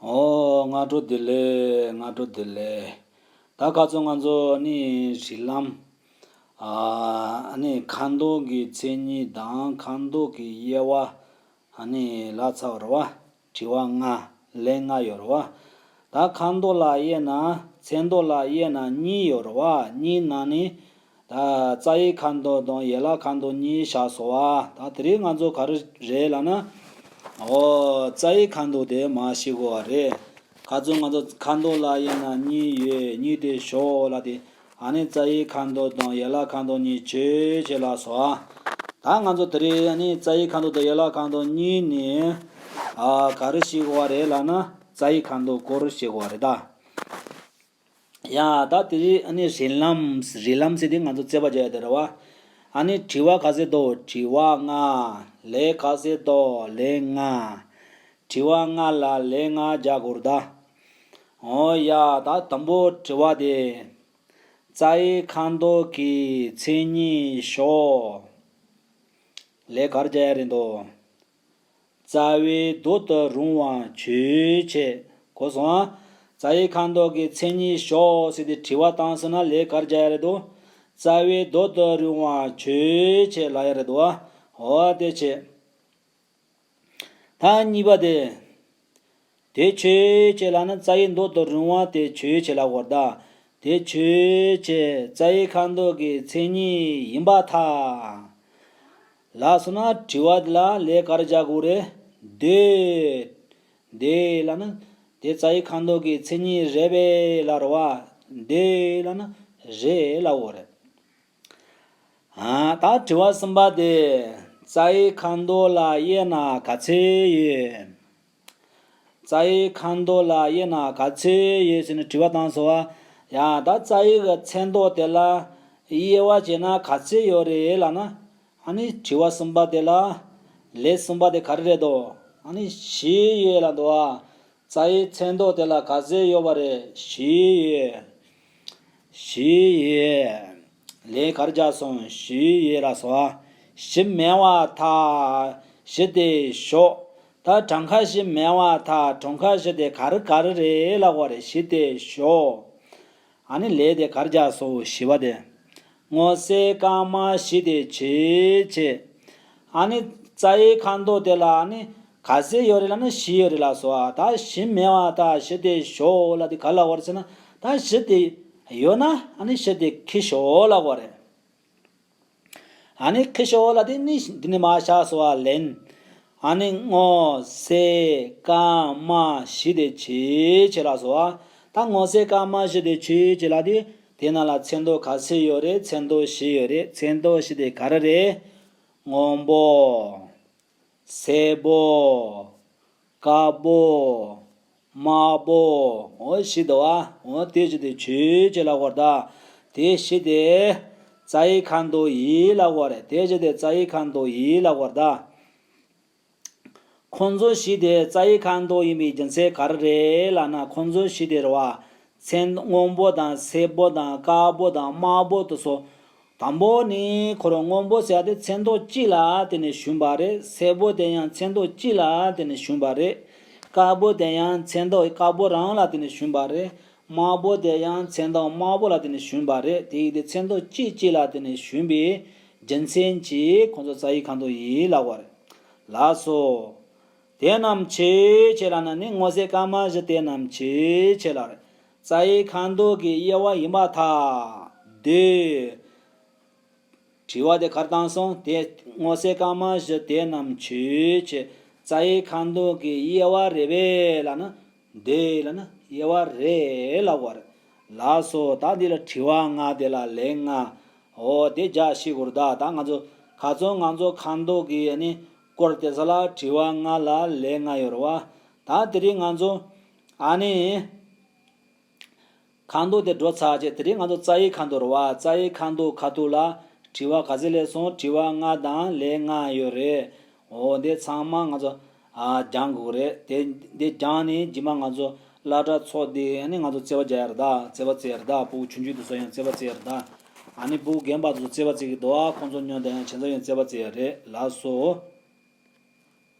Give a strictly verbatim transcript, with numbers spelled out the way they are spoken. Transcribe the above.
ཨོ། སྔ་དྲོ་བདེ་ལེགས། སྔ་དྲོ་བདེ་ལེགས། ད་ཁ་སང་ང་ཚོ་ནི་རིགས་ལམ། ཨ་ནི་ཁ་འདོན་གྱི་མཚན་ཉིད་དང་ཁ་འདོན་གྱི་དབྱེ་བ། ཨ་ནི་ལབ་ཚར་བ་རེད་བ། དྲི་བ་ལྔ། ལན་ལྔ་ཡོད་རེད་བ། ད་ཁ་འདོན་ལ་དབྱེ་ན། མཚན་འདོན་ལ་དབྱེ་ན་གཉིས་ཡོད་རེད་བ། གཉིས་ནང་ནས། ད་རྩ་བའི་ཁ་འདོན་དང་ཡན་ལག་ཁ་འདོན་གཉིས་བཞག་སོང་བ། ད་དེ་རིང་ང་ཚོ་ག་རེ་རེད་ལབ་ན། ཨོ། རྩ་བའི་ཁ་འདོན་དེ་མར་ཤེས་དགོས་བ་རེད། ཁ་སང་ང་ཚོ་ཁ་འདོན་ལ་དབྱེ་ན་གཉིས་ཡོད། གཉིས་དེ་ཞོག་ལབ་དེ། ཨ་ནི་རྩ་བའི་ཁ་འདོན་དང་ཡན་ལག་ཁ་འདོན་གཉིས་བྱས་བྱས་ལབ་སོང་བ། ད་ང་ཚོ་དེ་རིང་ཨ་ནི་རྩ་བའི་ཁ་འདོན་དང་ཡན་ལག་ཁ་འདོན་གཉིས་ནས། ཨ། ག་རེ་ཤེས་དགོས་བ་རེད་ལབ་ན། རྩ་བའི་ཁ་འདོན་སྐོར་ཤེས་དགོས་བ་རེད་ད། ཡ། ད་དེ་རིང་ཨ་ནི་རིགས་ལམ། རིགས་ལམ་ཟེར་དེ་ང་ཚོ་རྩོད་པ་རྒྱག་ཡ་དེ་རེད་བ། ཨ་ནི་དྲི་བ་ག་ཚོད་འདུག་དྲི་བ་ལྔ། ལན་ག་ཚོད་འདུག་ལན་ལྔ། དྲི་བ་ལྔ་ལ་ལན་ལྔ་རྒྱག་དགོས་རེད་ད། ཨོ་ཡ། ད་དང་པོ་དྲི་བ་དེ། རྩ་བའི་ཁ་འདོན་གྱི་མཚན་ཉིད་ཤོག་ལན་ག་རེ་རྒྱག་ཡ་རེད་འདུག་རྩ་བའི་མདོ་ལྟར་རུང་བ་ཆོས་ཅན། གོ་སོང་ཨ། རྩ་བའི་ཁ་འདོན་གྱི་མཚན་ཉིད་ཤོག་ཟེར་ཏེ་དྲི་བ་བཏང་སོང་ན། ལན་ག་རེ་རྒྱག་ཡ་རེད་འདུག་རྩ་བའི་མདོ་ལྟར་རུང་བ་ཆོས་ཅན་ལབ་ཡ་རེད་འདུག་ཨ། འོ་དེ་བྱས། ད་གཉིས་པ་དེ། དེ་ཆོས་ཅན་ལབ་ན་རྩ་བའི་མདོ་ལྟར་རུང་བ་དེ་ཆོས་ཅན་ལབ་དགོས་རེད་ད། དེ་ཆོས་ཅན། རྩ་བའི་ཁ་འདོན་གྱི་མཚན་ཉིད་ཡིན་པར་ཐལ། ལབ་སོང་ན་དྲི་བ་འདི་ལ་ལན་ག་རེ་རྒྱག་དགོས་རེད། འདོད། འདོད་ལབ་ན། དེ་རྩ་བའི་ཁ་འདོན་གྱི་མཚན་ཉིད་རེད་པས་ལབ་རེད་བ། འདོད་ལབ་ན་རེད་ལབ་དགོས་རེད། ཨ། ད་དྲི་བ་གསུམ་པ་དེ། རྩ་བའི་ཁ་འདོན་ལ་དབྱེ་ན་ག་ཚོད་ཡོད། རྩ་བའི་ཁ་འདོན་ལ་དབྱེ་ན་ག་ཚོད་ཡོད་ཟེར་ནས་དྲི་བ་བཏང་སོང་བ། ཡ། ད་རྩ་བའི་གི་མཚན་འདོན་དེ་ལ་དབྱེ་བ་བྱས་ན་ག་ཚོད་ཡོད་རེད་ལབ་ན། ཨ་ནི་དྲི་བ་གསུམ་པ་དེ་ལ། ལན་གསུམ་པ་དེ་ག་རེ་རེད་འདུག་ཨ་ནི་བཞི་ཡོད་ལབ་འདུག་ཨ། རྩ་བའི་མཚན་འདོན་དེ་ལ་ག་ཚོད་ཡོད་པ་རེད། བཞི་ཡོད། བཞི་ཡོད། ལན་ག་རེ་རྒྱག་སོང་། བཞི་ཡོད་ལབ་སོང་ཨ། བཞི་མེད་པར་ཐལ། བཞི་དེ་ཞོག་ད་གྲངས་ཀ་བཞི་མེད་པར་ཐལ། གྲངས་ཀ་བཞི་དེ་ག་རེ་ག་རེ་རེད་ལབ་དགོས་རེད། བཞི་དེ་ཞོག་ཨ་ནི་ལན་དེ་ག་རེ་རྒྱག་སོང་། བཞི་པ་དེ། སྔོ་སེར་དཀར་དམར་བཞི་དེ་ཆོས་ཅན། ཨ་ནི་རྩ་བའི་ཁ་འདོན་དེ་ལ་ཨ་ནི་ག་ཚོད་ཡོད་རེད་ལབ་ན་བཞི་ཡོད་རེད་ལབ་སོང་ཨ། ད་བཞི་མེད་པར་ཐལ། བཞི་དེ་ཞོག་ལབ་དེ་ག་རེ་ལབ་དགོས་རེད་ཟེར་ན། ད་བཞི་དེ་ཡོད་ན་ཨ་ནི་བཞི་དེ་ཁྱེར་ཤོག་ལབ་དགོས་རེད། ཨ་ནི་ཁྱེར་ཤོག་ལབ་དེ་ནི་འདི་ནས་མར་བཞག་སོང་བ་ལན། ཨ་ནི་སྔོ་སེར་དཀར་དམར་བཞི་དེ་ཆོས་ཅན་ལབ་སོང་བ། ད་སྔོ་སེར་དཀར་དམར་བཞི་དེ་ཆོས་ཅན་ལབ་དེ། དེ་ནང་ལ་མཚན་འདོན་ག་ཚོད་ཡོད་རེད། མཚན་འདོན་བཞི་ཡོད་རེད། མཚན་འདོན་བཞི་དེ་ག་རེ་རེད། སྔོན་པོ། སེར་པོ། དཀར་པོ། དམར་པོ། འོ་བཞི་འདུག་བ། འོ་དེ་བཞི་དེ་ཆོས་ཅན་ལབ་དགོས་རེད་ད། དེ་བཞི་དེ་རྩ་བའི་ཁ་འདོན་ཡིན་ལབ་དགོས་རེད། དེ་བཞི་དེ་རྩ་བའི་ཁ་འདོན་ཡིན་ལབ་དགོས་རེད་ད། ཁོང་ཚོ་བཞི་དེ་རྩ་བའི་ཁ་འདོན་ཡིན་པའི་རྒྱུ་མཚན་ག་རེ་རེད་ལབ་ན། ཁོང་ཚོ་བཞི་དེ་རེད་བ། མཚན་སྔོན་པོ་དང་སེར་པོ་དང་དཀར་པོ་དང་དམར་པོ་དེ་ཚོ། དང་པོ་ནི་ཁོ་རང་སྔོན་པོ་ཟེར་ཡ་དེ་མཚན་འདོན་གཅིག་ལ་བརྟེན་ནས་བྱུང་བ་རེད། སེར་པོ་དེ་ཡང་མཚན་འདོན་གཅིག་ལ་བརྟེན་ནས་བྱུང་བ་རེད། དཀར་པོ་དེ་ཡང་མཚན་འདོན་དཀར་པོ་རང་ལ་བརྟེན་ནས་བྱུང་བ་རེད། དམར་པོ་དེ་ཡང་མཚན་འདོན་དམར་པོ་ལ་བརྟེན་ནས་བྱུང་བ་རེད། དེ་ཡིན་དུས་མཚན་འདོན་གཅིག་གཅིག་ལ་བརྟེན་ནས་བྱུང་བའི་རྒྱུ་མཚན་གྱིས་ཁོང་ཚོ་རྩ་བའི་ཁ་འདོན་ཡིན་ལབ་པ་རེད། ལགས་སོ། དེ་རྣམས་ཆོས་ཅན་ལབ་ན་ནི་སྔོ་སེར་དཀར་དམར་བཞི་དེ་རྣམས་ཆོས་ཅན་ལབ་རེད། རྩ་བའི་ཁ་འདོན་གྱི་དབྱེ་བ་ཡིན་པར་ཐལ། འདོད། དྲི་བ་དེ་ག་རེ་བཏང་སོང་། དེ་སྔོ་སེར་དཀར་དམར་བཞི་དེ་རྣམས་ཆོས་ཅན། རྩ་བའི་ཁ་འདོན་གྱི་དབྱེ་བ་རེད་པས་ལབ་ན། འདོད་ལབ་ན་དབྱེ་བ་རེད་ལབ་པ་རེད། ལགས་སོ། ད་འདི་ལ་དྲི་བ་ལྔ་དེ་ལ་ལན་ལྔ། འོ་དེ་རྒྱག་ཤེས་དགོས་རེད་ད། ད་ང་ཚོ་ཁ་སང་ང་ཚོ་ཁ་འདོན་གྱི་ཨ་ནི་སྐོར་དེ་ཚོ་ལ་དྲི་བ་ལྔ་ལ་ལན་ལྔ་ཡོད་རེད་བ། ད་དེ་རིང་ང་ཚོ་ཨ་ནི། ཁ་འདོན་དེ་འགྲོ་ཚར་རྗེས་དེ་རིང་ང་ཚོ་རྩ་བའི་ཁ་འདོན་རེད་བ། རྩ་བའི་ཁ་འདོན་ཁ་ཐུག་ལ་དྲི་བ་ག་ཚོད་སླེབས་སོང་། དྲི་བ་ལྔ་དང་ལན་ལྔ་ཡོད་རེད། འོ་འདི་ཚང་མ་ང་ཚོ་ཨ་སྦྱང་དགོས་རེད། དེ་འདི་སྦྱངས་ནས་རྗེས་མ་ང་ཚོ་སློབ་གྲྭ་ཚོགས་དུས་ཨ་ནི་ང་ཚོ་རྩོད་པ་རྒྱག་ཡ་རེད་ད། རྩོད་པ་རྩེ་ཡ་རེད་ད། ཕྲུ་གུ་ཆུང་ཆུང་དེ་ཚོ་ཡང་རྩོད་པ་རྩེ་ཡ་རེད་ད། ཨ་ནི་ཕྲུ་གུ་རྒན་པ་དེ་ཚོ་རྩོད་པ་རྩེ་གི་འདུག་ཨ་ཁོང་ཚོ་ཉོན་དང་ཡང་ཁྱེད་ཚོ་ཡང་རྩོད་པ་རྩེ་ཡ་རེད། ལགས་སོ།